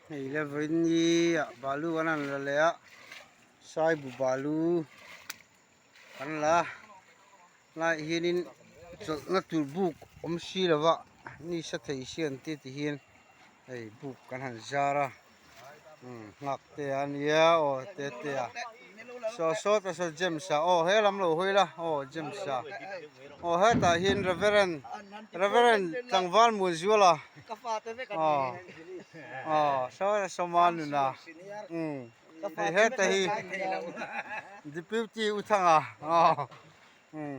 Hei le vawiin ah balu kan han la leh a saibu balu kan la a tlaiah hianin chawlhna tur buk awm si lo va ni sa thei si an ti tihian hei buk kan han zar a. Nghak te a nia aw te te a saw saw ta saw James a aw he lam lo hawi la aw James a aw hetah hian Reverend Reverend tlangval Muanzuala aw aw saw ta saw Manuna umm hei heta hi Deputy Uthanga aw.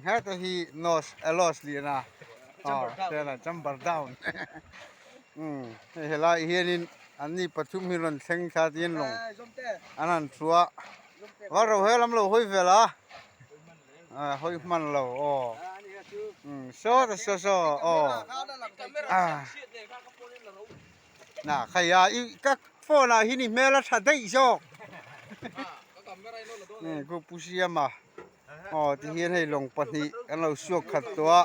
Heta hi Nos Elos lian a aw sela chamber down hei helai hianin anni pathum hi rawn thleng thla tiin lawng an han thu a va ro he lam lo hawi vel a hawi hman lo aw saw ta saw saw aw na khai a i ka phone ah hian i hmel a tha daih zawk ku pu siama. Aw tihian hei lawng pahnih an lo suak khat tawh a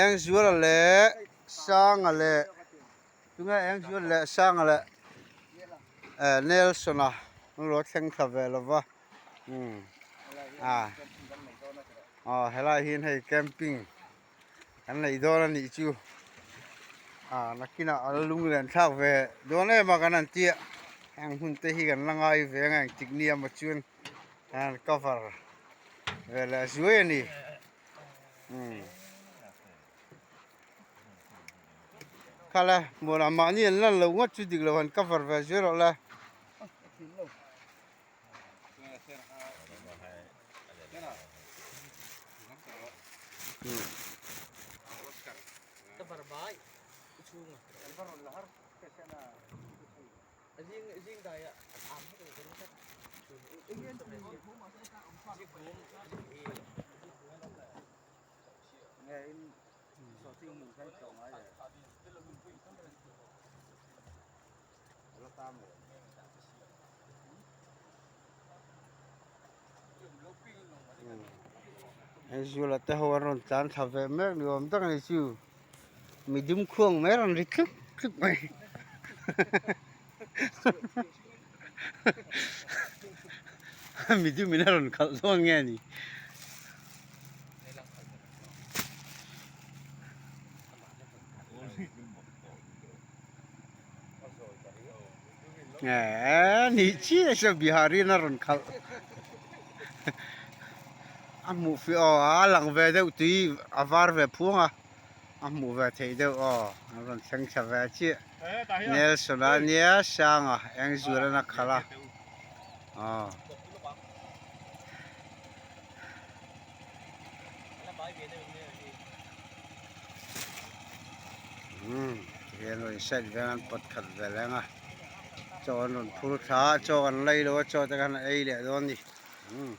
Engzuala leh Sanga leh tunge Engzuala leh Sanga leh eh Nelson a an lo thleng thla ve lo va umm a aw helai hian hei camping kan neih dawn a nih chu ah nakinah a la lung len thlak ve dawn em a kan han tia heng hun te hi kan la ngai ve ang engtik ni emaw chuan. An cover ve leh zuai a ni umm khala muanah mahni an lan loh ngawt chu dik lo han cover ve zuai rawh le. Zuala te ho an rawn tlan thla ve mek ni awm tak a ni chu midum khuang mai a rawn ri tlup tlup mai. Midum in a rawn khalh dawn nge ni. Eee nih chiah chu Bihari in a rawn khalh a hmuh fiah aw a lang ve deuh tui a var ve phuang a a hmuh ve theih deuh aw an rawn thleng thla ve chiah Nelson a nia Sanga Engzuala a khalh a aw. Umm tihian rawn set vel an pawt khat vel ang a chaw an rawn phur thla a chaw an lei lo a chaw te khan an ei leh dawn a ni umm.